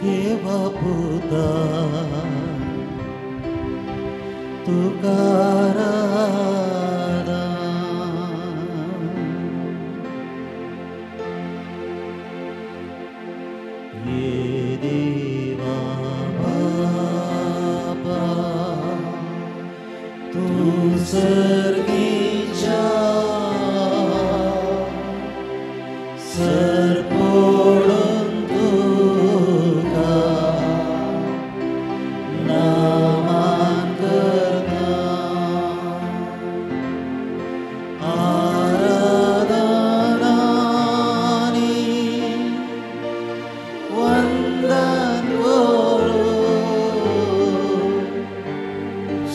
देवा पुता तुका आराधना. ये देवा बापा तूं सर्गीच्या सर पळोवन तुका नमन करता. आराधना आनी वंदन करूं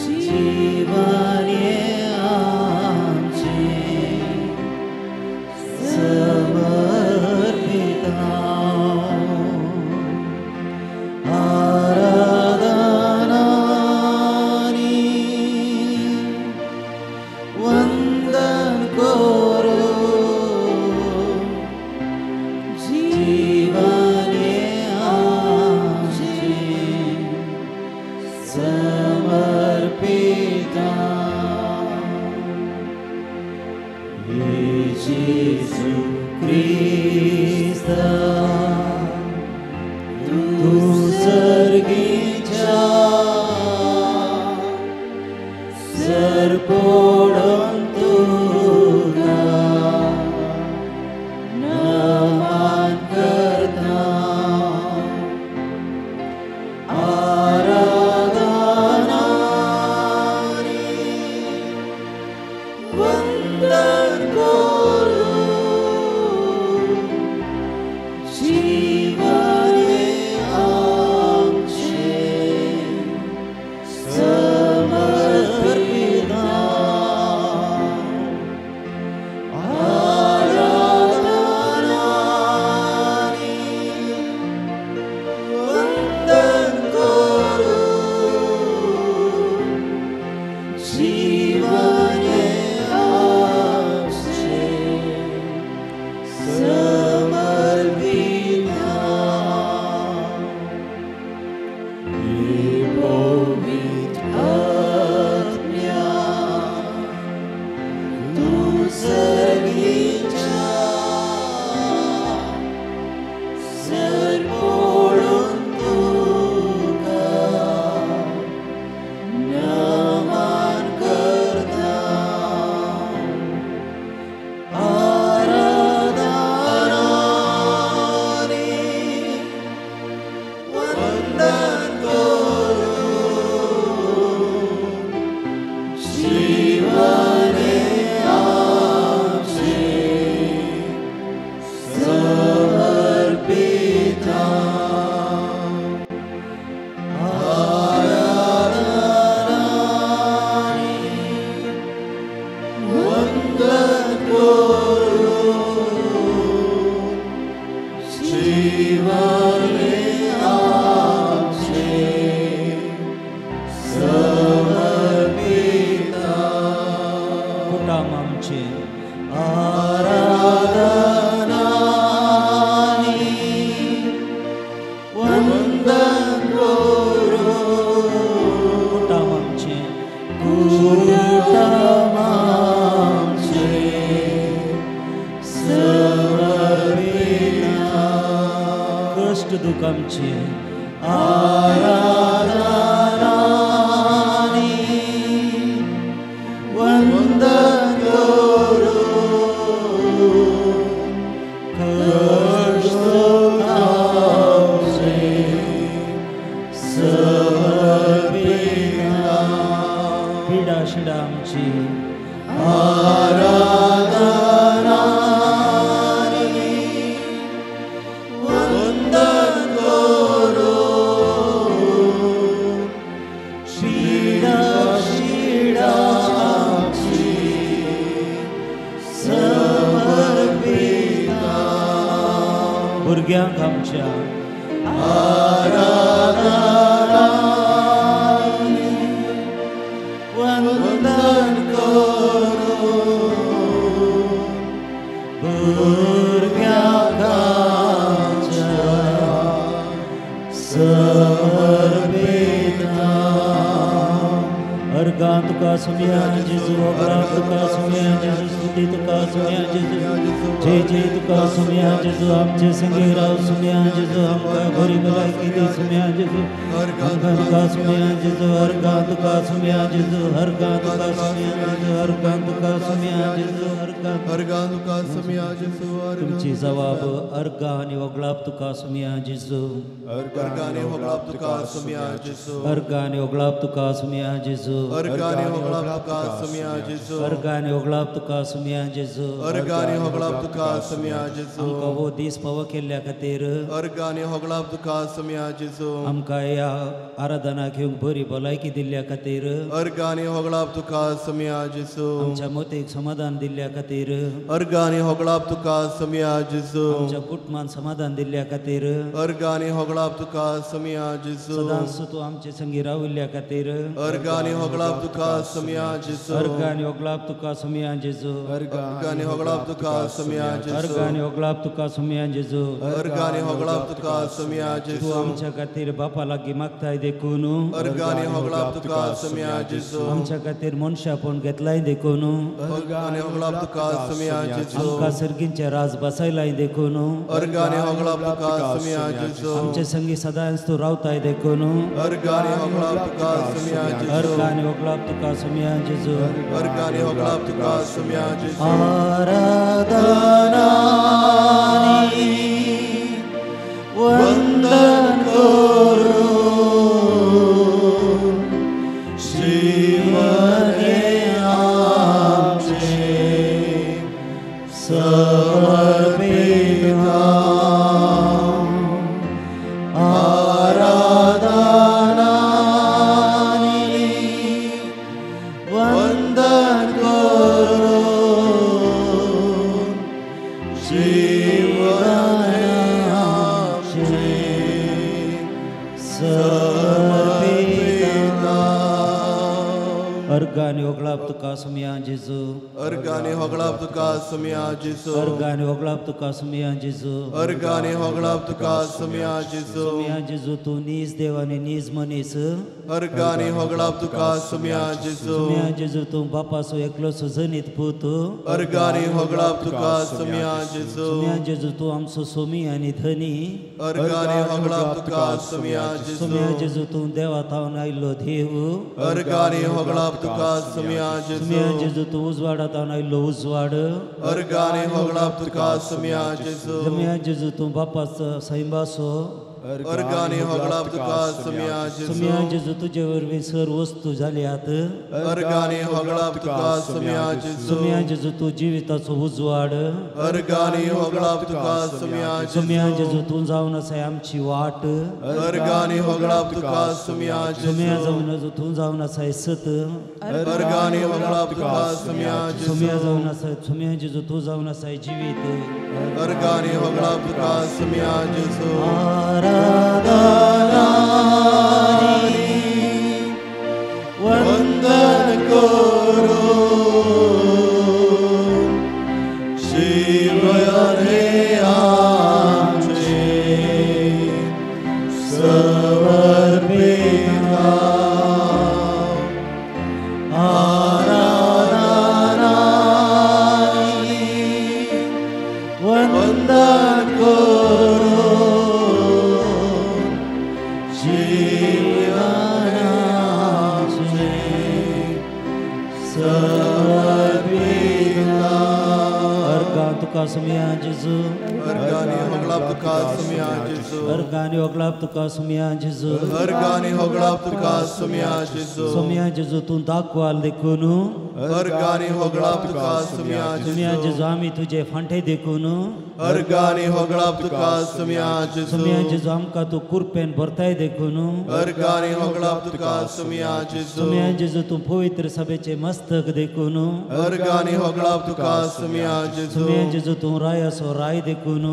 जीवन हें आमचें समर्पिता. आराधना आनी वंदन करूं जीवन हें आमचें समर्पिता. हे जेजू क्रिस्ता तूं सर्गीच्या सर पळोवन तुका नमन करता. आराधना आनी वंदन करूं जीवन हें आमचें समर्पिता. आराधना आनी वंदन करूं जीवन हें आमचें समर्पिता. हे पवित्र आत्म्या तूं सर्गीच्या सर पळोवन तुका नमन करता. आराधना आनी वंदन करूं जीवन हें आमचें समर्पिता. आराधना आनी वंदन करूं जीवन हें आमचें समर्पिता. कुटाम आमचें आराधना आनी वंदन करूं कुटाम आमचें कुटाम आमचें समर्पिता. कश्ट दुख आमचें आराधना आनी वंदन करूं कश्ट दुख आमचें समर्पिता. पिडा शिडा आमची आराधना आनी वंदन करूं शिडा शिडा आमची समर्पिता. भुरग्यांक आमच्या आराधना आनी वंदन करूं भुरग्यांक आमच्या सुम्या जेजू होगळाप तुका सुम्या जेजू स्तुती तुका सुम्या जेजू जय जय तुका सुम्या जेजू आमचे संगे राव सुम्या जेजू आमकां बरी भलायकी दी सुम्या जेजू आमकां तुका सुम्या जेजू अर्गां तुका सुम्या जेजू अर्गां तुका सुम्या जेजू अर्गां तुका सुम्या जेजू अर्गां अर्गां तुका सुम्या जेजू. तुमची जवाब अर्गां आनी होगळाप तुका सुम्या जेजू अर्गां आनी होगळाप तुका सुम्या जेजू अर्गां आनी होगळाप तुका सुम्या जेजू अर्गां आनी होगळाप तुका सुम्या जेजू अर्गां आनी होगळाप तुका सुम्या जेजू अर्गां आनी होगळाप तुका सुम्या जेजू. आमकां हो दीस फावो केल्ल्या खातीर अर्गां आनी होगळाप तुका सुम्या जेजू. आमकां ह्या आराधना घेवंक बरी भलायकी दिल्ल्या खातीर अर्गां आनी होगळाप तुका सुम्या जेजू. आमच्या मतीक समाधान दिल्ल्या खातीर अर्गां आनी होगळाप तुका सुम्या जेजू. आमच्या कुटुंबान समाधान दिल्ल्या खातीर अर्गां आनी होगळाप तुका सुम्या जेजू. सदांच तूं आमचे संगी राविल्ल्या खातीर अर्गां आनी होगळाप तुका सुम्या जेजू. अर्गां आनी होगळाप तुका सुम्या जेजू अर्गां आनी होगळाप तुका सुम्या जेजू अर्गां आनी होगळाप तुका सुम्या जेजू अर्गां आनी होगळाप तुका सुम्या जेजू. तूं आमच्या खातीर बापा लागीं मागताय देखून अर्गां आनी होगळाप तुका सुम्या जेजू. आमच्या खातीर मनशापण घेतलाय देखून अर्गां आनी होगळाप तुका सुम्या जेजू. आमकां सर्गींचें राज बसयलाय देखून अर्गां आनी होगळाप तुका सुम्या जेजू. आमचे संगी सदांच तूं रावताय देखून अर्गां आनी होगळाप तुका सुम्या जेजू. अर्गां आनी होगळाप तुका सुम्या जेजू अर्गां आनी होगळाप तुका सुम्या जेजू. आराधना वंदन करूं शिवने आमचे समर्पिता. आराधना वंदन करूं शिवने आमचे समर्पिता. अर्गां आनी होगळाप तुका सुम्या जेजू अर्गां आनी होगळाप तुका सुम्या जेजू अर्गां आनी होगळाप तुका सुम्या जेजू अर्गां आनी होगळाप तुका सुम्या जेजू. सुम्या जेजू तूं नीज देव आनी नीज मनीस अर्गां आनी होगळाप तुका सुम्या जेजू. सुम्या जेजू तूं बापाचो एकलोसो जनीत पूत अर्गां आनी होगळाप तुका सुम्या जेजू. सुम्या जेजू तूं आमचो सोमी आनी धनी अर्गां आनी होगळाप तुका सुम्या जेजू. सुम्या जेजू तूं देवा थावन आयिल्लो देव अर्गां आनी होगळाप तुका सुम्या जेजू. सुम्या जेजू तूं उजवाडा थावन आयिल्लो उजवाड अर्गां आनी होगळाप तुका सुम्या जेजू. सुम्या जेजू तूं बापाचो सैंबासो अर्गां आनी होगळाप तुका सुम्या जेजू. सुम्या जेजू तुजे वरवीं सर वस्तू जाल्यात अर्गां आनी होगळाप तुका सुम्या जेजू. सुम्या जेजू तूं जिविताचो उजवाड अर्गां आनी होगळाप तुका सुम्या जेजू. सुम्या जेजू तूं जावन आसाय आमची वाट अर्गां आनी होगळाप तुका सुम्या जेजू. सुम्या जावन तूं जावन आसाय सत अर्गां आनी होगळाप तुका सुम्या जेजू. सुम्या जावन आसाय सुम्या जेजू तूं जावन आसाय जिवीत अर्गां आनी होगळाप तुका सुम्या जेजू. आराधना वंदन करूं शिवने आमचे समर्पिता. आराधना वंदन करूं शिवने आमचे समर्पिता. अर्गां तुका सुम्या जेजू अर्गां आनी होगळाप तुका सुम्या जेजू अर्गां आनी होगळाप तुका सुम्या जेजू अर्गां आनी होगळाप तुका सुम्या जेजू. सुम्या जेजू तूं दाखवाल देखून अर्गां आनी होगळाप तुका सुम्या सुम्या जेजू जेजू आमी तुजे फांटे देखून अर्गां आनी होगळाप तुका सुम्या जेजू. सुम्या जेजू आमकां तूं कुरपेन भरताय देखून अर्गां आनी होगळाप तुका सुम्या जेजू. सुम्या जेजू तूं पवित्र सभेचे मस्तक देखून अर्गां आनी होगळाप तुका सुम्या जेजू. सुम्या जेजू तूं रायाचो राय देखून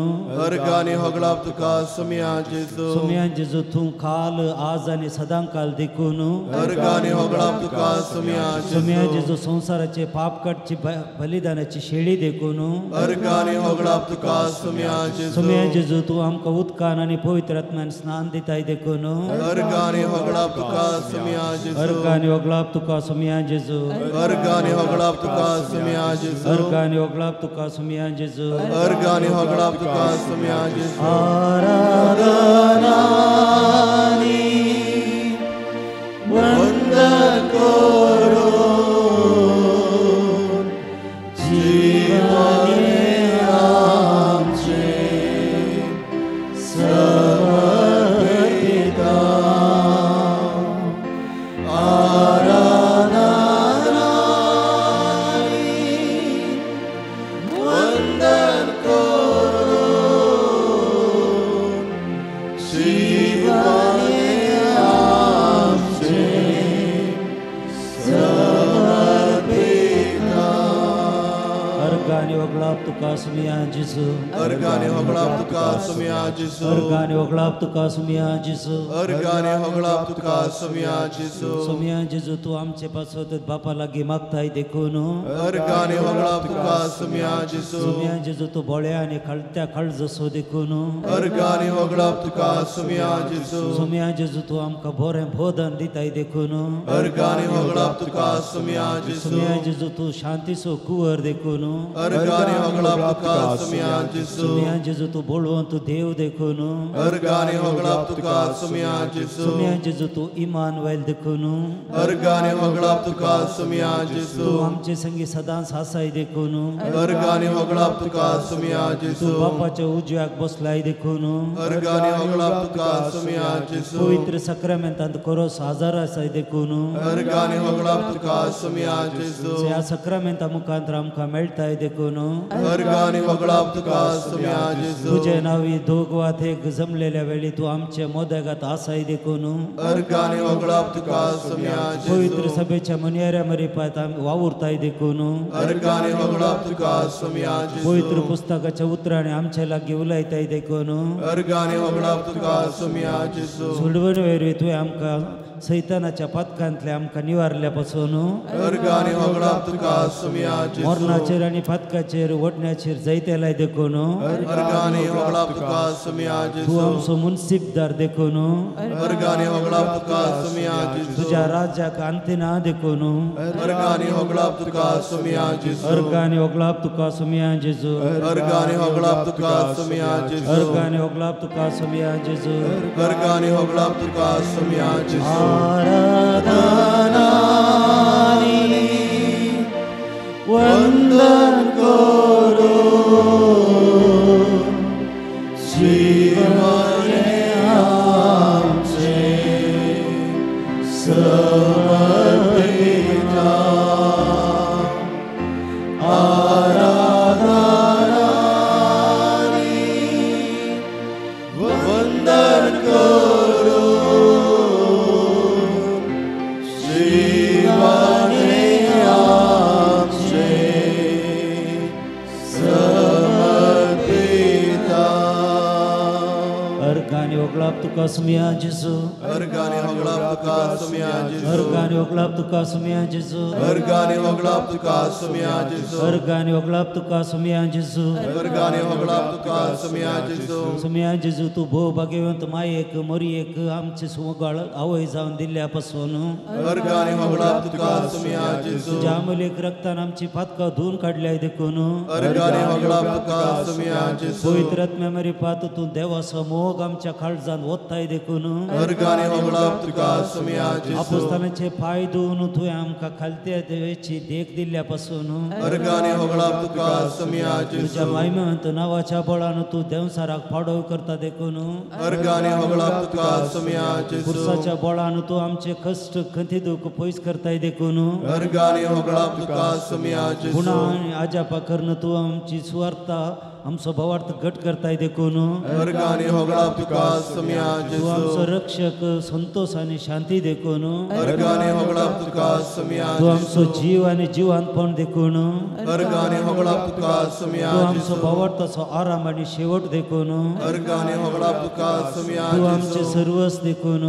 अर्गां आनी होगळाप तुका सुम्या जेजू. सुम्या जेजू तूं काल आज आनी सदांकाल देखून अर्गां आनी होगळाप तुका सुम्या सुम्या जेजू. जेजू संवसाराचे पाप काडची बलिदानाची शेळी देखून अर्घ आनी होगडाप तुका सुम्या जेजू. सुम्या जेजू तूं आमकां उदकान आनी पवित्र आत्म्यान स्नान दिताय देखून अर्घ आनी होगडाप तुका सुम्या जेजू. अर्घ आनी होगडाप तुका सुम्या जेजू. अर्घ आनी होगडाप तुका सुम्या जेजू. अर्घ आनी होगडाप तुका सुम्या जेजू. अर्घ आनी होगडाप तुका सुम्या जेजू. आराधना वंदन करून जीवने आमचे समर्पिता. आराधना वंदन करून जीवने आमचे अर्घ आनी होगडाप तुका सुम्या जेजू. अर्घ आनी होगडाप तुका सुम्या जेजू. अर्घ आनी होगडाप तुका सुम्या जेजू. अर्घ आनी होगडाप तुका सुम्या जेजू. सुम्या जेजू तूं आमचे पासत बापा लागीं मागताय देखून अर्घ आनी होगडाप तुका सुम्या जेजू. सुम्या जेजू तूं बोळ्या आनी खळत्या खळजसो देखून अर्घ आनी होगडाप तुका सुम्या जेजू. सुम्या जेजू तूं आमकां बरें बोधन दिताय देखून अर्घ आनी होगडाप तुका सुम्या जेजू. सुम्या जेजू तूं शांतीचो कुंवर देखून अर्घ आनी होगडाप तुका सुम्या जेजू. सुम्या जेजू तूं बळवंत देव देखून अर्घ आनी होगडाप तुका सुम्या जेजू. सुम्या जेजू तूं इमानुएल देखून अर्घ आनी होगडाप तुका सुम्या जेजू. तूं आमचे संगी सदांच आसाय देखून अर्घ आनी होगडाप तुका सुम्या जेजू. तूं बापाच्या उजव्याक बसलाय देखून अर्घ आनी होगडाप तुका सुम्या जेजू. पवित्र सक्रामेंतांत कोरोस हाजर आसाय देखून अर्घ आनी होगडाप तुका सुम्या जेजू. ह्या सक्रामेंता मुखांतर आमकां मेळटाय देखून अर्घ आनी होगडाप तुका सुम्या जेजू. तुजे नावी दोग वा एक जमलेल्या वेळी तूं आमचे मोदगात आसाय देखून अर्घ आनी होगडाप तुका सुम्या जेजू. पवित्र सभेच्या मुनयाऱ्या मरिपात आमी वावुरताय देखून अर्घ आनी होगडाप तुका सुम्या जेजू. पवित्र पुस्तकाच्या उतरांनी आमचे लागीं उलयताय देखून अर्घ आनी होगडाप तुका सुम्या जेजू. सोडवण वरवीं तुवें आमकां सैतानाच्या पातकांतले आमकां निवारल्या पासून अर्घ आनी होगडाप तुका सुम्या जेजू. मरणाचेर आनी पातकाचेर ओडण्याचेर जैतेलाय देखून अर्घ आनी होगडाप तुका सुम्या जेजू. तूं आमचो मुन्सिफदार देखून अर्घ आनी होगडाप तुका सुम्या जेजू. तुज्या राज्याक अंतिना देखून अर्घ आनी होगडाप तुका सुम्या जेजू. अर्घ आनी होगडाप तुका सुम्या जेजू. अर्घ आनी होगडाप तुका सुम्या जेजू. अर्घ आनी होगडाप तुका सुम्या जेजू. अर्घ आनी होगडाप तुका सुम्या जेजू. आराधना वंदन करून जीवने आमचे समर्पिता. आराधना वंदन करून जीवने आमचे समर्पिता. अर्घ आनी होगडाप तुका सुम्या जेजू. अर्घ आनी होगडाप तुका सुम्या जेजू. अर्घ आनी होगडाप तुका सुम्या जेजू. अर्घ आनी होगडाप तुका सुम्या जेजू. अर्घ आनी होगडाप तुका सुम्या जेजू. अर्घ आनी होगडाप तुका सुम्या जेजू. सुम्या जेजू तूं भोव भाग्यवंत मायेक मोरयेक आमचे सुमगाळ आवय जावन दिल्ल्या पासून अर्घ आनी होगडाप तुका सुम्या जेजू. तुज्या अमूल्य रक्तान आमची पातकां धुवन काडल्याय देखून अर्घ आनी होगडाप तुका सुम्या जेजू. पवित्र आत्म्या मरिपात तूं देवाचो मोग आमच्या काळजान ओतताय देखून अर्घ आनी होगडाप तुका सुम्या जेजू. आपोस्तानाचे पांय धुवन तुवें आमकां खालत्या देवाची देख दिल्ल्या पासून अर्घ आनी होगडाप तुका सुम्या जेजू. तुज्या मायमंत नांवाच्या बळान तूं देंवसाराक पाडव करता देखून अर्घ आनी होगडाप तुका सुम्या जेजू. पुरसाच्या बळान तूं आमचे कश्ट खंती दुख पयस करताय देखून अर्घ आनी होगडाप तुका सुम्या जेजू. गुणा आनी आजापा करून तूं आमची सुवार्ता आमचो भावार्थ घट करताय देखून अर्घ आनी होगळाप तुका सुम्या तूं आमचो जेजू रक्षक संतोष आनी शांती देखून अर्घ आनी होगळाप तुका सुम्या तूं आमचो जेजू जीव आनी जिवानपण देखून अर्घ आनी होगळाप तुका सुम्या तूं आमचो जेजू भावार्थाचो आराम आनी शेवट देखून अर्घ आनी होगळाप तुका सुम्या तूं आमचे जेजू सर्वस देखून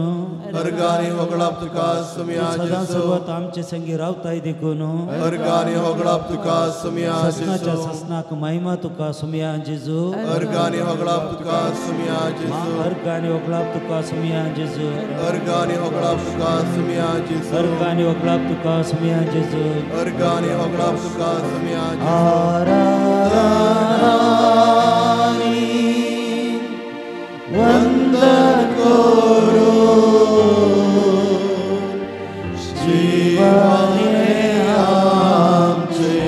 अर्घ आनी होगळाप तुका सुम्या तूं सदां जेजू सर्वात आमचे संगी रावताय देखून अर्घ आनी होगळाप तुका सुम्या ससनाच्या जेजू ससनाक महिमा तुका सुम्या जेजू अर्घ आनी होगळाप तुका सुम्या जेजू अर्घ आनी होगळाप तुका सुम्या जेजू अर्घ आनी होगळाप तुका सुम्या जेजू अर्घ आनी होगळाप तुका सुम्या जेजू अर्घ आनी होगळाप तुका सुम्या जेजू आराधना वंदन करो जीवने आमचे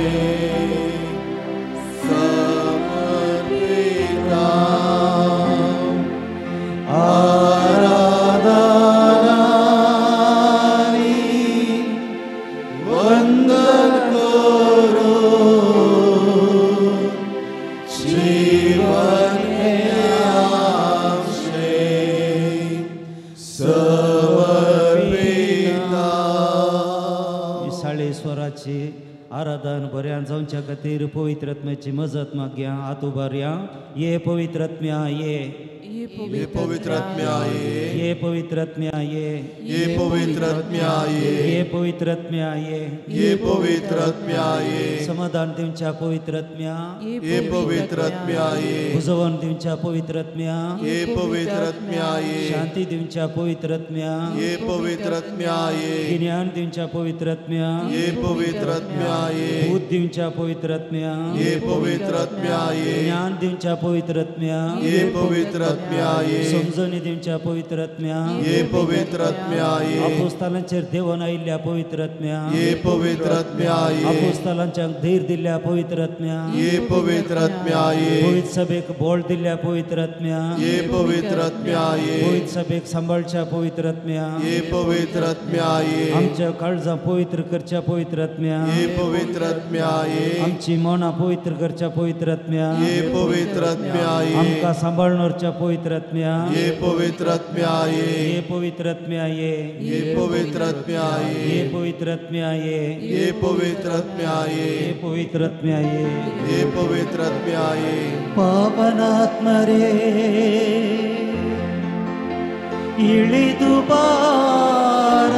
समर्पिता आराधनानी वंदन करो जीवने आमचे समर्पिता. साळे स्वराची आराधन बऱ्यान जावच्या खातीर पवित्र आत्म्याची मजत मागया. हात उबारया. ये पवित्र आत्म्या ये, ये पवित्र आत्म्या ये, ये पवित्र आत्म्या ये, ये पवित्र आत्म्या ये, ये पवित्र आत्म्या ये, ये पवित्र आत्म्या ये, समाधान दिवच्या पवित्र आत्म्या, ये पवित्र आत्म्या ये, उजवण दिवच्या पवित्र आत्म्या, ये पवित्र आत्म्या ये, शांती दिवच्या पवित्र आत्म्या, ये पवित्र आत्म्या ये, गिन्यान दिवच्या पवित्र आत्म्या, ये पवित्र आत्म्या ये, भूत दिवच्या पवित्र आत्म्या, ये पवित्र आत्म्या ये, ज्ञान दिवच्या पवित्र आत्म्या, ये पवित्र आत्म्या ये, समजणी दिवच्या पवित्र आत्म्या, ये पवित्र आत्म्या ये, अपोस्तालांचेर देवन आयिल्ल्या पवित्र आत्म्या, ये पवित्र आत्म्या ये, अपोस्तालांच्या धीर दिल्ल्या पवित्र आत्म्या, ये पवित्र आत्म्या ये, पवित्र सभेक बोळ दिल्ल्या पवित्र आत्म्या, ये पवित्र आत्म्या ये, पवित्र सभेक सांबाळच्या पवित्र आत्म्या, ये पवित्र आत्म्या ये, आमच्या काळजां पवित्र करच्या पवित्र आत्म्या, ये पवित्र आत्म्या ये, आमची मनां पवित्र करच्या पवित्र आत्म्या, ये पवित्र आत्म्या ये, आमकां सांबाळणारच्या पवित्र आत्म्या, ये पवित्र आत्म्या ये, ये पवित्र आत्म्या ये, ये पवित्र आत्म्या ये, ये पवित्र आत्म्या ये, ये पवित्र आत्म्या ये, ये पवित्र आत्म्या ये, ये पवित्र आत्म्या ये. ಪಾವನಾತ್ಮರೇ ಇಳಿದು ಬಾರ,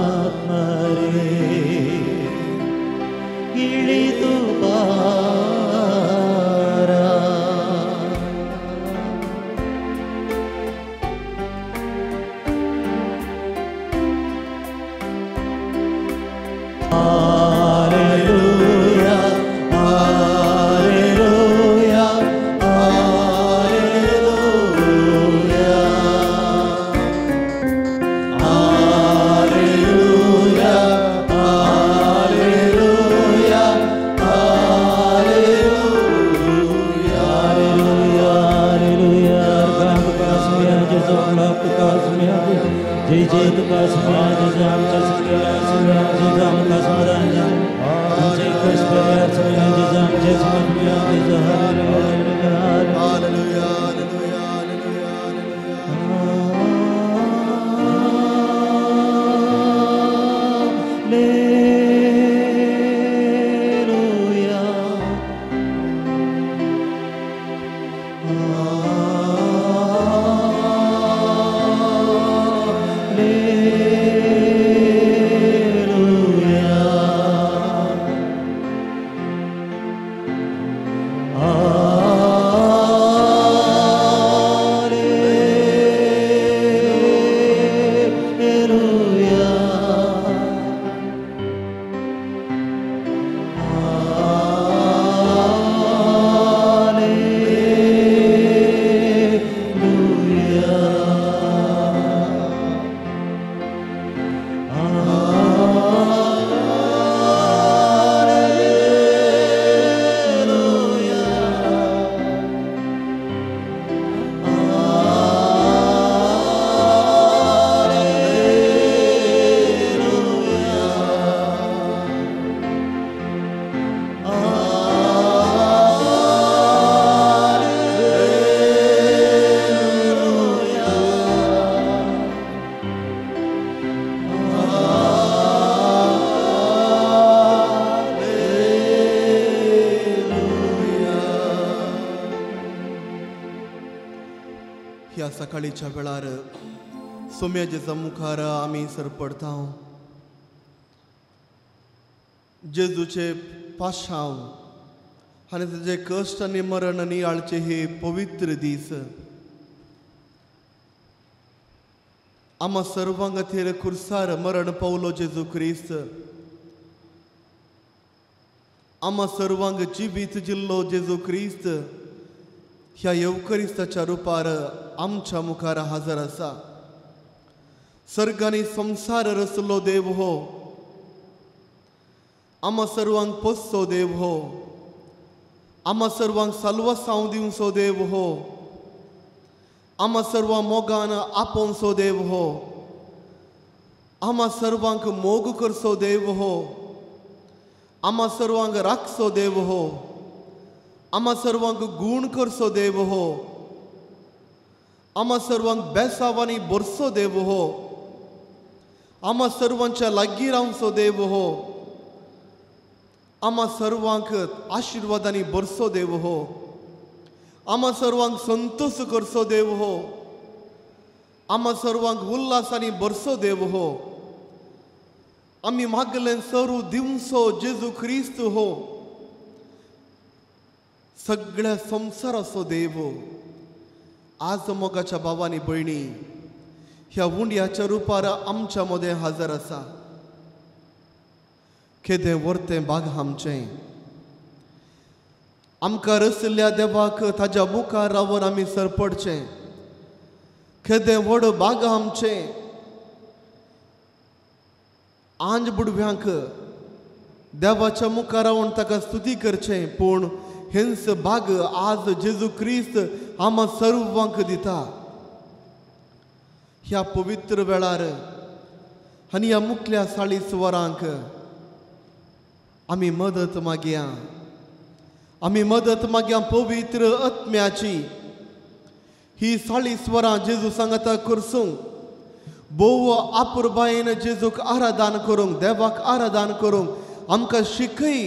ಪಾವನಾತ್ಮರೇ ಇಳಿದು ಬಾರ. Hallelujah, hallelujah, hallelujah, hallelujah, hallelujah, hallelujah. Hallelujah, hallelujah. तुका सुम्या जेजू, तुका सुम्या जय जय, तुका सुम्या जेजू, आमच्या सगळ्या सुम्या जेजू, आमकां समाधान आमचे कष्ट सुम्या जेजू, आमचे सुम्या जेजू. Hallelujah, hallelujah, hallelujah, hallelujah, hallelujah. Hallelujah. Hallelujah. Hallelujah. Hallelujah. ह्या सकाळीच्या वेळार सोम्या जेजा मुखार आमी सरपडता. जेजूचे पाशांव आनी ताजे कश्ट आनी मरण नियाळचे हे पवित्र दीस आमा सर्वां खातीर खुर्सार मरण पावलो जेजू क्रिस्त. आमा सर्वांक जिवीत जिल्लो जेजू क्रिस्त ह्या येवकरिस्ताच्या रुपार आमच्या मुखार हजर आसा. सर्ग आनी संवसार रचलो देव हो, आमा सर्वांक पोसचो देव हो, आमा सर्वांक साल्वासांव दिवचो देव हो, आमा सर्वां मोगान आपोवचो देव हो, आमा सर्वांक मोग करचो देव हो, आमा सर्वांक राखचो देव हो, आमा सर्वांक गूण करचो देव हो, आमा सर्वांक बेसावांनी भरचो देव हो, आमा सर्वांच्या लागीं रावचो देव हो, आमा सर्वांक आशिर्वादांनी भरचो देव हो, आमा सर्वांक संतोष करचो देव हो, आमा सर्वांक उल्हासांनी भरचो देव हो. आमी मागलें सर्व दिवचो जेजू क्रिस्त हो, सगळ्या संवसाराचो देव. आज मोगाच्या भावांनी भयणी ह्या उंड्याच्या रुपार आमच्या मदें हजर आसा. केदें व्हरतें बाग आमचें, आमकां रचल्ल्या देवाक ताज्या मुखार रावन आमी सरपडचें. केदें व्हड बाग आमचें, आंज बुडव्यांक देवाच्या मुखार रावन ताका स्तुती करचें. पूण हेंच बाग आज जेजू क्रिस्त आमा सर्वांक दिता. ह्या पवित्र वेळार आनी ह्या मुखल्या 40 वरांक आमी मदत मागया, आमी मदत मागया पवित्र आत्म्याची. ही 40 वरां जेजू सांगाता करसूंक भोव आपुरबायेन जेजूक आराधन करूंक, देवाक आराधन करूंक आमकां शिकय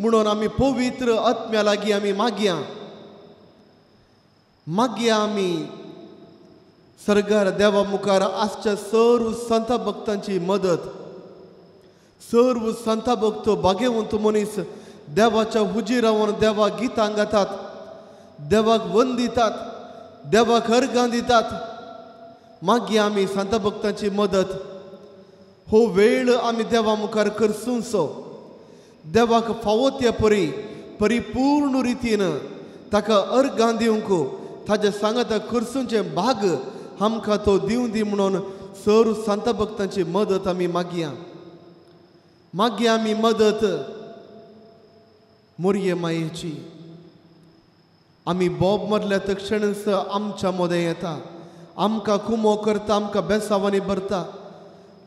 म्हणून आमी पवित्र आत्म्या लागीं आमी मागया. मागया आमी सर्गार देवा मुखार आसच्या सर्व संत भक्तांची मदत. सर्व संत भक्त भाग्यवंत मनीस देवाच्या हुजीर रावन देवाक गितां गातात, देवाक वंदितात, देवाक अर्गां दितात. मागीर आमी संत भक्तांची मदत. हो वेळ आमी देवा मुखार करसुंचो, देवाक फावो त्या परी परिपूर्ण रितीन ताका अर्गां दिवंक ताज्या सांगाता करसुंचें भाग आमकां तो दिवं दी म्हणून सर्व संत भक्तांची मदत आमी मागया. मागया आमी मदत मोरये मायेची. आमी बोब मारल्या तक्षणच आमच्या मदें येता, आमकां कुमो करता, आमकां बेसावांनी भरता,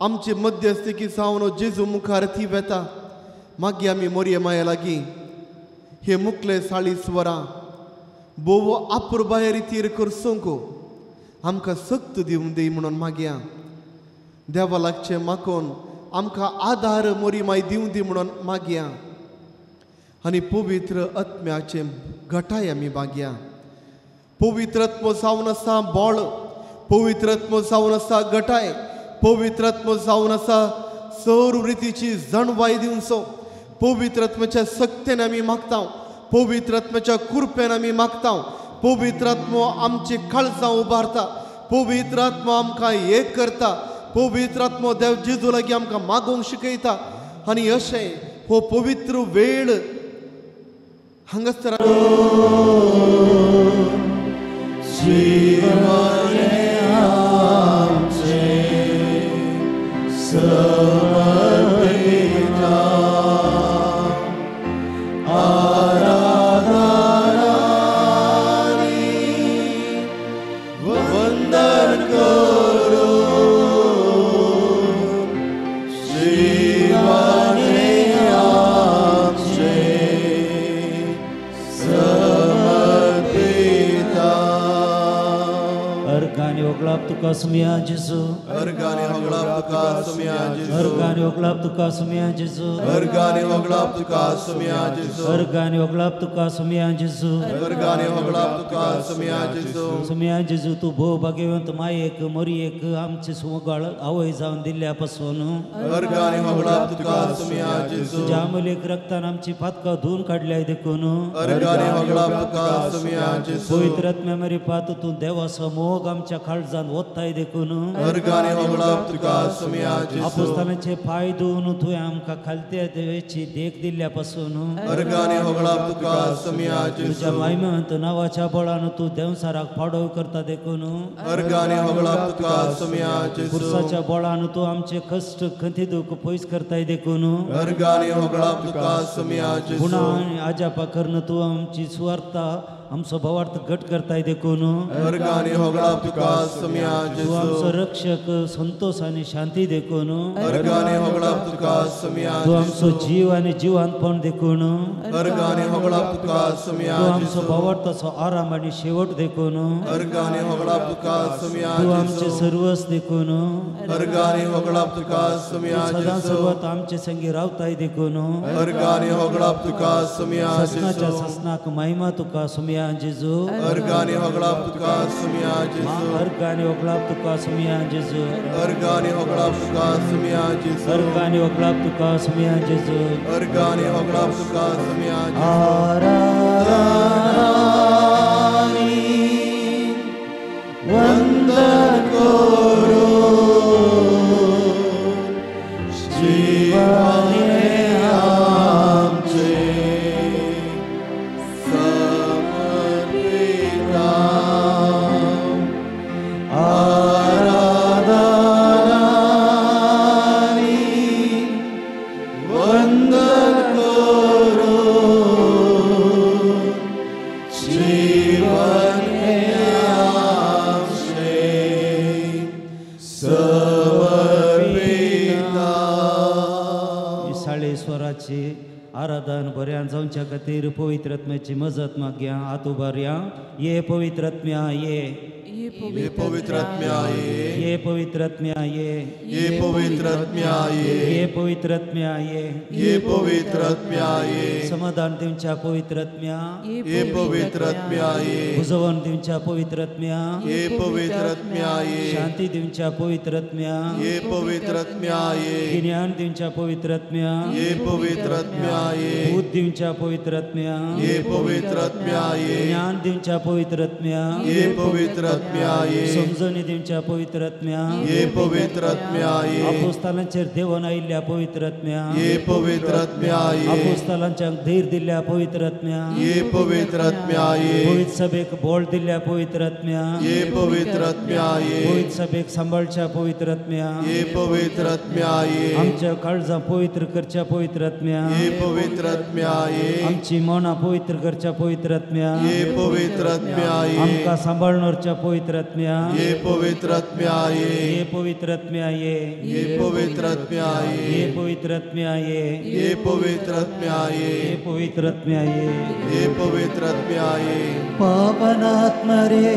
आमची मध्यस्थिकी जावन जेजू मुखार ती वेता. मागीर आमी मोरये माये लागीं हे मुखले 40 वरां भोव आपुरबाये रितीर करसूंक आमकां सक्त दिवं दी म्हणून मागया. देवा लागचें मागून आमकां आदार मोरी माय दिवं दी म्हणून मागया आनी पवित्र आत्म्याचें घटाय आमी मागया. पवित्र आत्मो जावन आसा बळ, पवित्र आत्मो जावन आसा घटाय, पवित्र आत्मो जावन आसा सर्व रितीची जाणवाय दिवचो. पवित्र आत्म्याच्या सक्तेन आमी मागता, पवित्र आत्म्याच्या कृपेन आमी मागता. पवित्र आत्मो आमची काळजां उबारता, पवित्र आत्मो आमकां एक करता, पवित्र आत्मो देव जेजू लागीं आमकां मागूंक शिकयता. आनी अशें हो पवित्र वेळ हांगासर होगळाप तुका सुमया जेजू अर्गानी होगळाप तुका सुमया जेजू अर्गानी होगळाप तुका सुमया जेजू अर्गानी होगळाप तुका सुमया जेजू अर्गानी होगळाप तुका सुमया जेजू अर्गानी होगळाप तुका सुमया जेजू सुमया जेजू तूं भोव भाग्यवंत मायेक मोरयेक आमचे सुमगाळ आवय जावन दिल्ल्या पासून अर्गानी होगळाप तुका सुमया जेजू तुज्या अमूल्य रक्तान आमची पातकां धुवन काडल्याय देखून अर्गानी होगळाप तुका सुमया जेजू पवित्र आत्म्या मरी पात तूं देवाचो मोग आमच्या काळजान ओत्ताय देखून अर्गानी होगळाप तुका सुमया जेजू आपोस्तानाचे पांय धुवन तुवें आमकां खालत्या देवाची देख दिल्ल्या पासून अर्गानी होगळाप तुका सुमया जेजू तुज्या मायमंत नांवाच्या बळान तूं देंवसाराक पाडव करता देखून अर्गानी होगळाप तुका सुमया जेजू पुरसाच्या बळान तूं आमचे कश्ट खंती दुख पयस करताय देखून अर्गानी होगळाप तुका सुमया जेजू गुणा आनी आजापा करून तूं आमची सुवार्ता आमचो भावार्थ घट करताय देखून अर्गानी होगळाप तुका सुमया तूं जेजू आमचो रक्षक संतोष आनी शांती देखून अर्गानी होगळाप तुका सुमया तूं आमचो जेजू जीव आनी जिवानपण देखून अर्गानी होगळाप तुका सुमया तूं आमचो जेजू भावार्थाचो आराम आनी शेवट देखून अर्गानी होगळाप तुका सुमया तूं आमचे जेजू सर्वस देखून अर्गानी होगळाप तुका सुमया तूं सदां जेजू सर्वात आमचे संगी रावताय देखून अर्गानी होगळाप तुका सुमया ससनाच्या जेजू ससनाक महिमा तुका सुमया जेजू अर्गानी होगळाप तुका सुमया जेजू अर्गानी होगळाप तुका सुमया जेजू अर्गानी होगळाप तुका सुमया जेजू अर्गानी होगळाप तुका सुमया जेजू अर्गानी होगळाप तुका सुमया जेजू आराधना वंदन करो जीवने आमचे समर्पिता आराधनानी वंदन करो जीवने आमचे समर्पिता. साळेश्वराची आराधन बऱ्यान जावच्या खातीर पवित्र आत्म्याची मजत मागया. हात उबारया. ये पवित्र आत्म्या ये, ये पवित्र आत्म्या ये, ये पवित्र आत्म्या ये, ये पवित्र आत्म्या ये, ये पवित्र आत्म्या ये, ये पवित्र आत्म्या ये, समाधान दिवच्या पवित्र आत्म्या, ये पवित्र आत्म्या ये, उजवण दिवच्या पवित्र आत्म्या, ये पवित्र आत्म्या ये, शांती दिवच्या पवित्र आत्म्या, ये पवित्र आत्म्या ये, ज्ञान दिवच्या पवित्र आत्म्या, ये पवित्र आत्म्या ये, बुद्ध दिवच्या पवित्र आत्म्या, ये पवित्र आत्म्या ये, ज्ञान दिवच्या पवित्र आत्म्या, ये पवित्र आत्म्या ये, समजणी दिवच्या पवित्र आत्म्या, ये पवित्र आत्म्या ये, आपोस्तालांचेर देवन आयिल्ल्या पवित्र आत्म्या, ये पवित्र आत्म्या ये, आपोस्तालांच्या धैर्य दिल्ल्या पवित्र आत्म्या, ये पवित्र आत्म्या ये, पवित्र सभेक बोळ दिल्ल्या पवित्र आत्म्या, ये पवित्र आत्म्या ये, पवित्र सभेक सांबाळच्या पवित्र आत्म्या, ये पवित्र आत्म्या ये, आमच्या काळजां पवित्र करच्या पवित्र आत्म्या, ये पवित्र आत्म्या ये, आमची मनां पवित्र करच्या पवित्र आत्म्या, ये पवित्र आत्म्या ये, आमकां सांबाळणारच्या पवित्र आत्म्या, ये पवित्र आत्म्या ये, ये पवित्र आत्म्या ये, ये पवित्र आत्म्या ये, ये पवित्र आत्म्या ये, ये पवित्र आत्म्या ये, ये पवित्र आत्म्या ये, ये पवित्र आत्म्या ये. ಪಾವನಾತ್ಮರೇ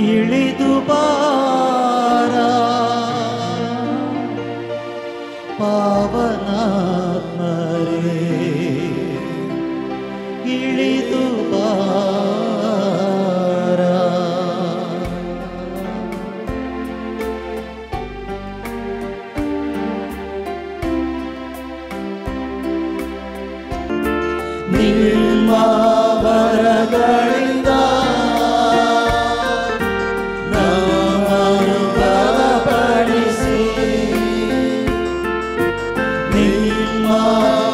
ಇಳಿದು ಬಾರ, ಪಾವನಾತ್ಮರೇ ಇಳಿದು ಬಾರ. ನಿಮ್ಮ ವರಗಳಿಂದ ನಮ್ಮನ್ನು ಬಲಪಡಿಸಿ, ನಿಮ್ಮ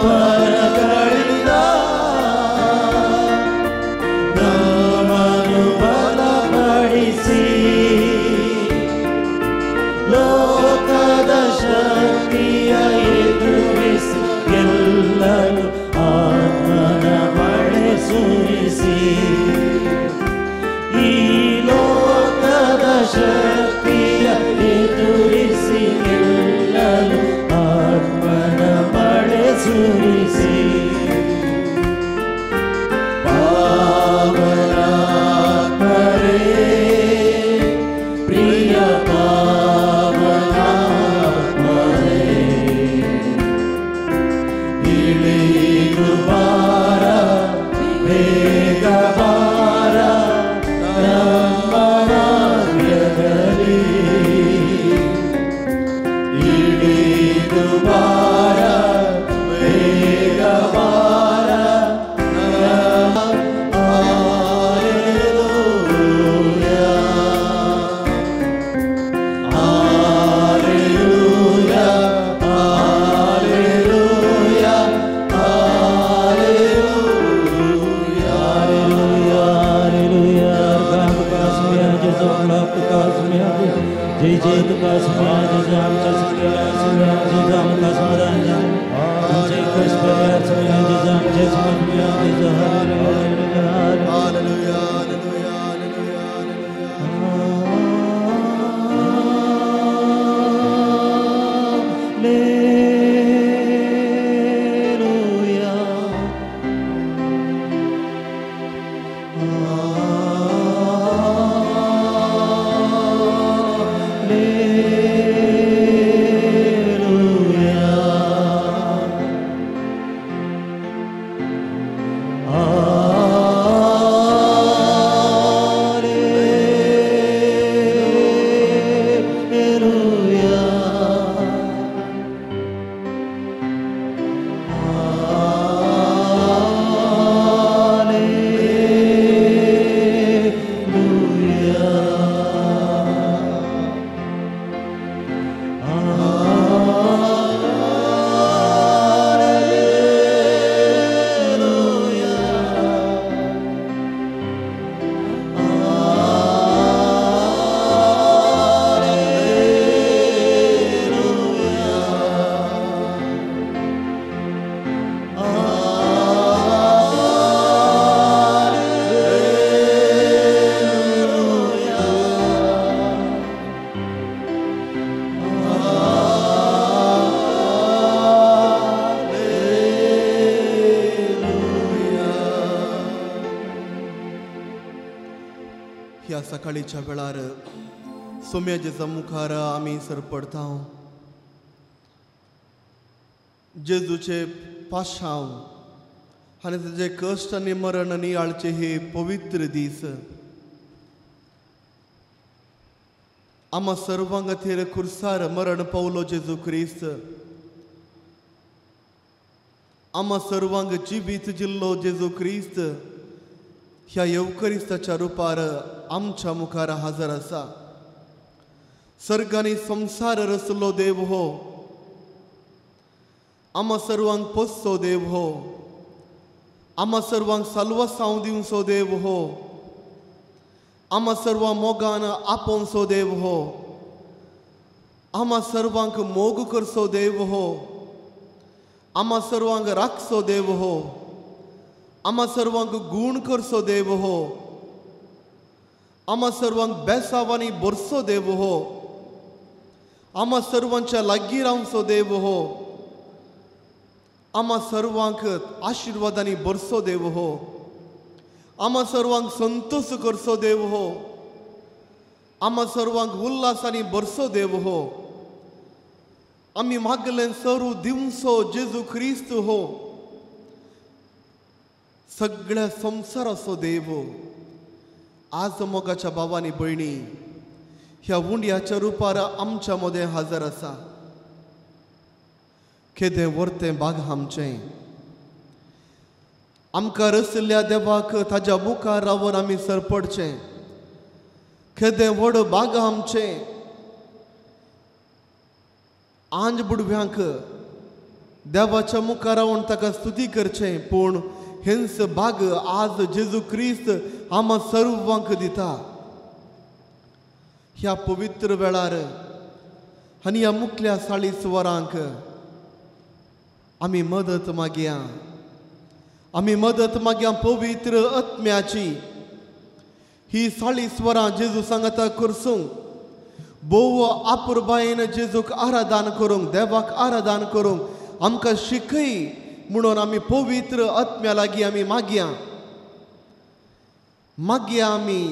ವರಗಳಿಂದ ನಮ್ಮನ್ನು ಬಲಪಡಿಸಿ, ಲೋಕದ ಶಕ್ತಿಯ ಎದುರಿಸಿ ಗೆಲ್ಲಲು ಆತ್ಮನ सुम्या जेजू hallelujah hallelujah hallelujah hallelujah hallelujah hallelujah hallelujah hallelujah hallelujah ह्या सकाळीच्या वेळार सोम्याच्या मुखार आमी सरपडता. जेजूचे पाशांव आनी ताजे कश्ट आनी मरण नियाळचे हे पवित्र दीस आमा सर्वां खातीर खुर्सार मरण पावलो जेजू क्रिस्त. आमा सर्वांक जिवीत जिल्लो जेजू क्रिस्त ह्या येवकरिस्ताच्या रुपार आमच्या मुखार हजर आसा. सर्गांनी संवसार रचलो देव हो, आमा सर्वांक पोसचो देव हो, आमा सर्वांक साल्वासांव दिवचो देव हो, आमा सर्वां मोगान आपोवचो देव हो, आमा सर्वांक मोग करचो देव हो, आमा सर्वांक राखचो देव हो, आमा सर्वांक गूण करचो देव हो, आमा सर्वांक बेसावांनी भरचो देव हो, आमा सर्वांच्या लागीं रावचो देव हो, आमा सर्वांक आशिर्वादांनी भरचो देव हो, आमा सर्वांक संतोष करचो देव हो, आमा सर्वांक उल्हासांनी भरचो देव हो. आमी मागलें सरू दिवचो जेजू क्रिस्त हो, सगळ्या संवसाराचो देव. आज मोगाच्या भावांनी भयणी ह्या उंड्याच्या रुपार आमच्या मदें हजर आसा. केदें व्हरतें बाग आमचें, आमकां रचल्ल्या देवाक ताज्या मुखार रावन आमी सरपडचें. केदें व्हड बाग आमचें. आंज बुडव्यांक देवाच्या मुखार रावन ताका स्तुती करचें, पूण हेंच बाग आज जेजू क्रिस्त आमा सर्वांक दिता. ह्या पवित्र वेळार आनी ह्या मुखल्या साळीस वरांक आमी मदत मागया, आमी मदत मागया पवित्र आत्म्याची. ही साळीस वरां जेजू सांगाता करसूंक भोव आपुरबायेन जेजूक आराधन करूंक, देवाक आराधन करूंक आमकां शिकय म्हणून आमी पवित्र आत्म्या लागीं आमी मागया. मागया आमी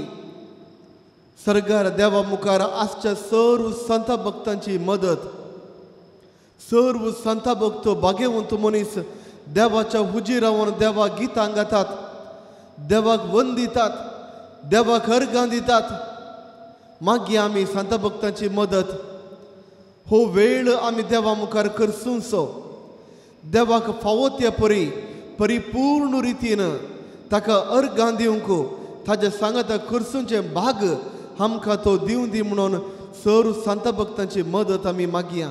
सर्गार देवा मुखार आसच्या सर्व संता भक्तांची मदत. सर्व संता भक्त भाग्यवंत मनीस देवाच्या हुजीर रावन देवाक गितां गातात, देवाक वंदितात, देवाक अर्गां दितात. मागया आमी संता भक्तांची मदत. हो वेळ आमी देवा मुखार करसूंचो, देवाक फावो त्या परी परिपूर्ण रितीन ताका अर्गां दिवंक ताज्या सांगाता करसूंचें भाग आमकां तो दिवं दी म्हणून सर्व संता भक्तांची मदत आमी मागया.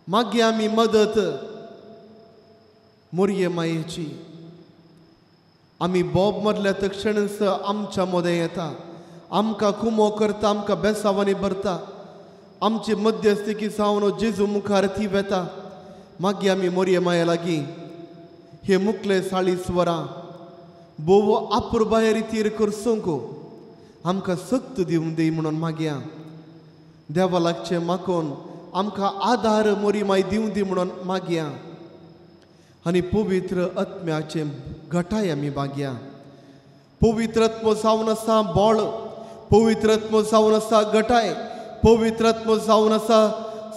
मागया आमी मदत मोरये मायेची. आमी बोब मरल्या तक्षणच आमच्या मदें येता, आमकां कुमो करता, आमकां बेसावांनी भरता, आमची मध्यस्थिकी जावन जेजू मुखार ती वेता. मागीर आमी मोरये माये लागीं हे मुखले 40 वरां भोव आपुरबाये रितीर करसूंक आमकां सक्त दिवंक दी म्हणून मागया. देवा लागचें मागून आमकां आदार मोरी माय दिवं दी म्हणून मागया आनी पवित्र आत्म्याचें घटाय आमी मागया. पवित्र आत्मो जावन आसा बळ, पवित्र आत्मो जावन आसा घटाय, पवित्र आत्मो जावन आसा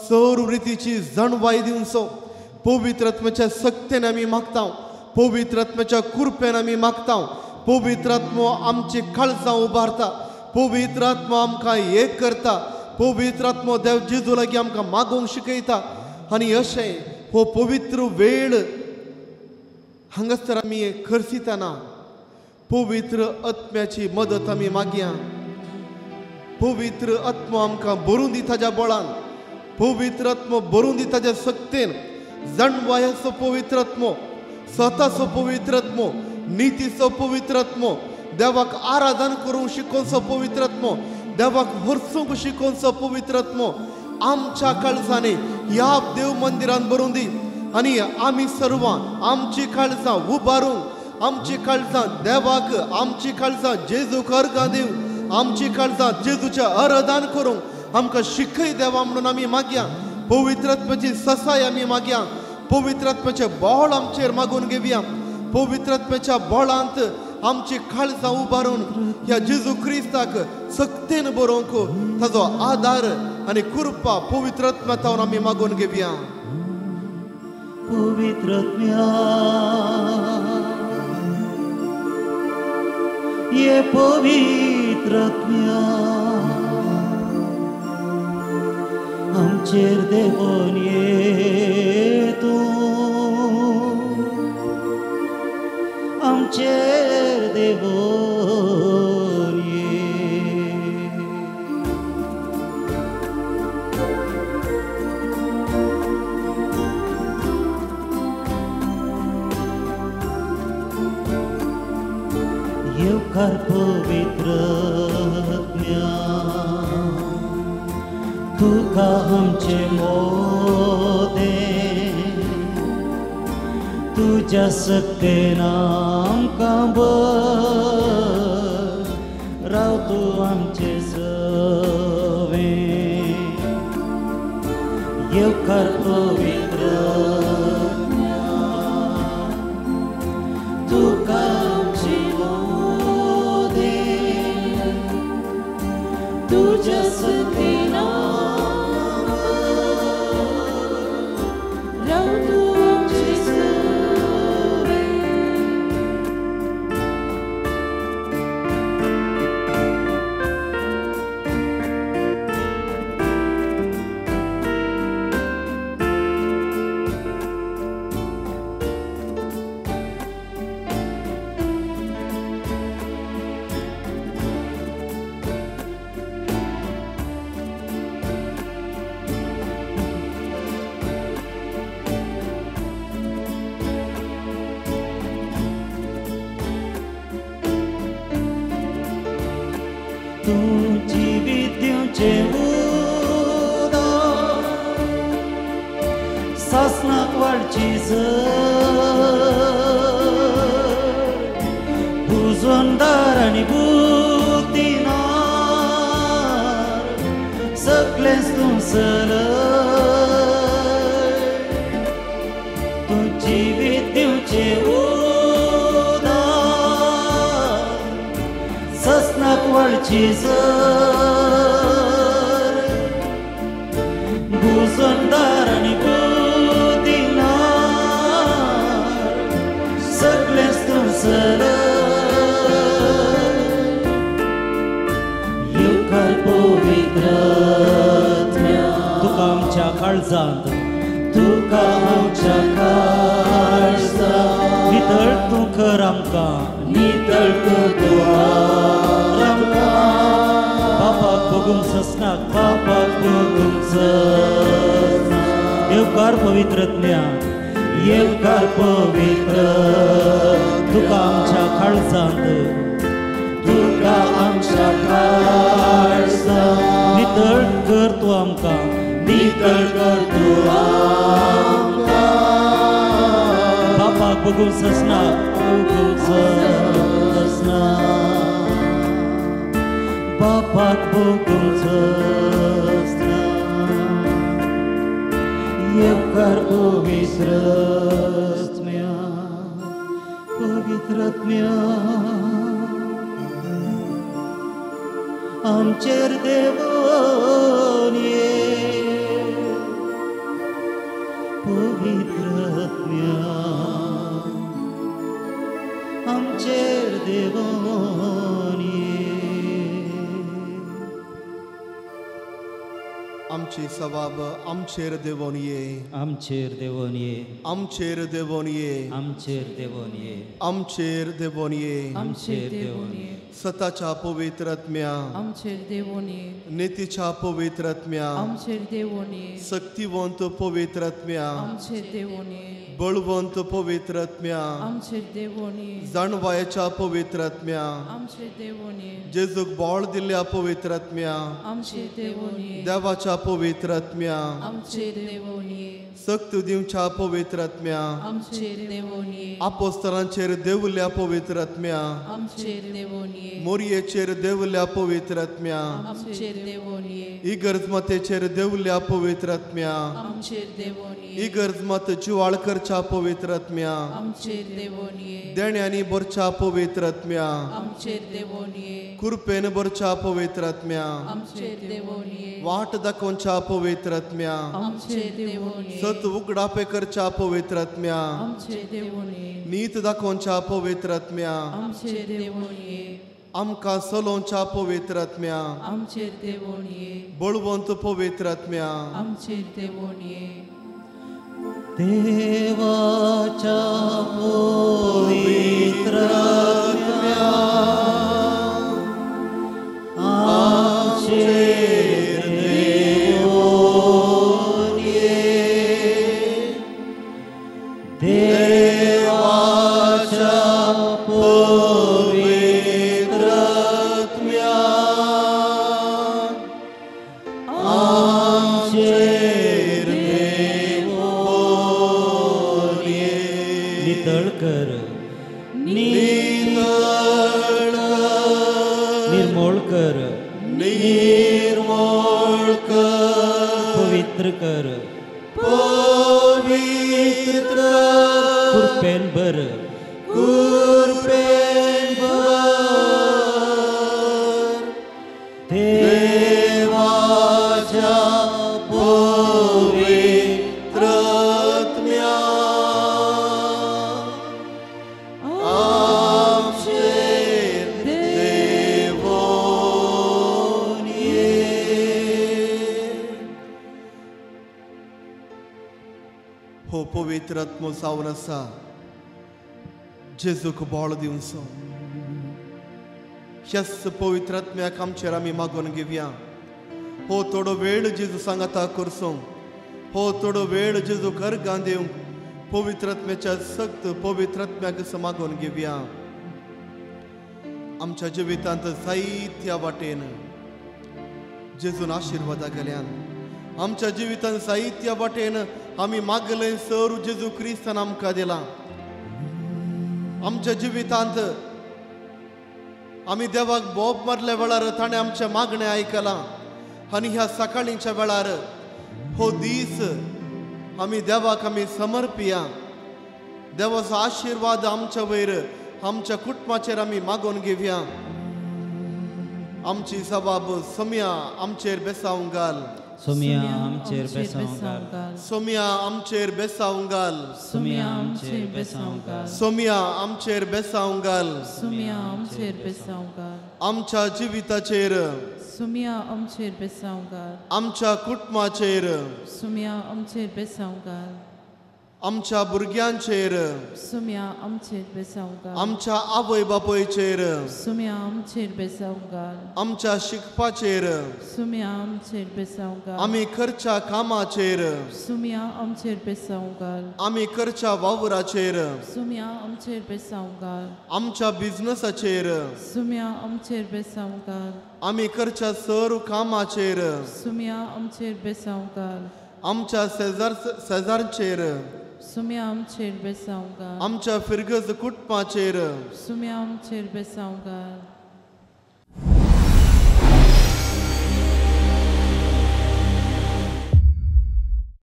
सर्व रितीची जाणवाय दिवचो. पवित्र आत्म्याच्या सक्तेन आमी मागता, पवित्र आत्म्याच्या कृपेन आमी मागता. पवित्र आत्मो आमची काळजां उबारता, पवित्र आत्मो आमकां एक करता, पवित्र आत्मो देव जेजू लागीं आमकां मागूंक शिकयता. आनी अशें हो पवित्र वेळ हांगासर आमी खर्चितना पवित्र आत्म्याची मदत आमी मागया. पवित्र आत्मो आमकां भरून दी ताज्या बळान, पवित्र आत्मो भरून दी ताज्या सक्तेन. जाणवायाचो पवित्र आत्मो, स्वताचो पवित्र आत्मो, नितीचो पवित्र आत्मो, देवाक आराधन करूंक शिकोवचो पवित्र आत्मो, देवाक हरसूंक शिकोवचो पवित्र आत्मो आमच्या काळजांनी ह्या देव मंदिरान भरून दी. आनी आमी सर्वां आमची काळजां उबारूंक, आमची काळजां देवाक, आमची काळजां जेजूक अर्गां दिवंक, आमची काळजां जेजूचें आराधन करूंक आमकां शिकय देवा म्हणून आमी मागया. पवित्र आत्म्याची ससाय आमी मागया. पवित्र आत्म्याचें बळ आमचेर मागून घेवया. पवित्र आत्म्याच्या बळांत आमची काळजां उबारून ह्या जेजू क्रिस्ताक सक्तेन बरोवंक ताजो आदार आनी कृपा पवित्र आत्म्या तावन आमी मागून घेवया. पवित्र आत्म्या ये पवित्र आत्म्या आमचेर देवोन ये तूं, आमचेर देवोन ये. येवकार पवित्र आत्म्या तुका आमचे मोदे, तुज्या सक्तेन आमकां भर, राव तूं आमचे सवें. येवकार पवित्र आत्म्या तुका आमचे मोदे, तुज्या सक्तेन सासनाक वाडची पुजोनदार आनी बुद्धिनार सगळेंच तूं सलय. तूं जिवीत दिवचें उदक सासनाक वाडची बुजोनदार आनी येवकार पवित्र आत्म्या तुका आमच्या काळजांत, तुका आमच्या काळजांत नितळ तूं कर आमकां, नितळ तूं आमकां. बापाक भोगूंक ससनाक, बापाक भोगूंक ससनाक. येवकार पवित्र आत्म्या, येवकार पवित्र तुका आमच्या काळजांत, तुका आमच्या काळजांत नितळ कर तूं आमकां, नितळ कर तूं आमकां. बापाक बघूंक ससना, बघूंक ससना, बापाक बघूंक ससना। येवकार पवित्र आत्म्या, पवित्र आत्म्या, आमचेर देवोन ये, पवित्र आत्म्या, आमचेर देवोन ये। आमची सवाब आमचेर देवोन ये, आमचेर देवोन ये, आमचेर देवोन ये, आमचेर देवोन ये, आमचेर देवोन ये, आमचेर देवोन ये। सताच्या पवित्र आत्म्या, आमचेर देवोन ये, नीतीच्या पवित्र आत्म्या, आमचेर देवोन ये, शक्तिवंत पवित्र आत्म्या, आमचेर देवोन ये, बळवंत पवित्र आत्म्या, आमचेर देवोन ये, जाणवायच्या पवित्र आत्म्या, आमचेर देवोन ये, जेजूक बळ दिल्ल्या पवित्र आत्म्या, आमचेर देवोन ये, देवाच्या पवित्र आत्म्या, आमचेर देवोन ये, सक्त दिवच्या पवित्र आत्म्या, आमचेर देवोन ये, आपोस्तरांचेर देवल्या पवित्र आत्म्या, आमचेर देवोन ये, मोरयेचेर देवल्या पवित्र आत्म्या, आमचेर देवोन ये, इगर्ज मातेचेर देवल्या पवित्र आत्म्या, आमचेर देवोन ये, इगर्ज मात जिवाळ करच्या पवित्र आत्म्या, आमचेर देवोन ये, देण्यांनी भरच्या पवित्र आत्म्या, आमचेर देवोन ये, कृपेन भरच्या पवित्र आत्म्या, आमचेर देवोन ये, वाट दाखोवच्या पवित्र आत्म्या, आमचेर देवोन ये, सत उगडापे करच्या पवित्र आत्म्या, आमचेर देवोन ये, नीत दाखोवच्या पवित्र आत्म्या, आमचेर देवोन ये, आमकां चलोवच्या पवित्र आत्म्या, आमचेर देवोन ये, बळवंत पवित्र आत्म्या, आमचेर देवोन ये। देवाच्या पवित्र आत्म्या, आमचेर देवोन ये, देवाच्या पवित्र आत्म्या, आमचेर देवोन ये। नितळ कर, नितळ कर, निर्मोळ कर, निर्मोळ कर, पवित्र कर, पवित्र कर, कृपेन भर, कृपेन भर, देवाच्या पवित्र आत्म्या, आमचेर देवोन ये। हो पवित्र आत्मो जावन आसा जेजूक बळ दिवचो। ह्याच पवित्र आत्म्याक आमचेर आमी मागून घेवया। हो थोडो वेळ जेजू सांगाता करचो, हो थोडो वेळ जेजू अर्गां दिवंक पवित्र आत्म्याच्या सक्त पवित्र आत्म्याक मागून घेवया। आमच्या जिवितांत जायत्या वाटेन जेजून आशिर्वादा केल्यान, आमच्या जिवितांत जायत्या वाटेन आमी मागलें सर जेजू क्रिस्तान आमकां दिलां। आमच्या जिवितांत आमी देवाक बोब मारल्या वेळार ताणें आमचें मागणें आयकलां आनी ह्या सकाळींच्या वेळार हो दीस आमी देवाक आमी समर्पिया। देवाचो आशिर्वाद आमच्या वयर आमच्या कुटुंबाचेर आमी मागून घेवया। आमची सबाब सोम्या आमचेर बेसावंक घाल, सोम्या आमचेर बेसावंक घाल, सोम्या आमचेर बेसावंक घाल, सोम्या आमचेर बेसावंक घाल, सोम्या आमचेर बेसावंक घाल, सोम्या आमचेर बेसावंक घाल, आमच्या जिविताचेर सोम्या आमचेर बेसावंक घाल, आमच्या कुटुंबाचेर सोम्या आमचेर बेसावंक घाल, आमच्या भुरग्यांचेर सोम्या आमचेर बेसावंक घाल, आमच्या आवय बापायचेर सोम्या आमचेर बेसावंक घाल, आमच्या शिकपाचेर सोम्या आमचेर बेसावंक घाल, आमी करच्या कामाचेर सोम्या आमचेर बेसावंक घाल, आमी करच्या वावराचेर सोम्या आमचेर बेसावंक घाल, आमच्या बिझनसाचेर सोम्या आमचेर बेसावंक घाल, आमी करच्या सर्व कामाचेर सोम्या आमचेर बेसावंक घाल, आमच्या शेजारचेर सुम्या आमचेर बेसांव घाल. आमच्या फिरगज कुटुंबाचेर सुम्या आमचेर बेसांव घाल.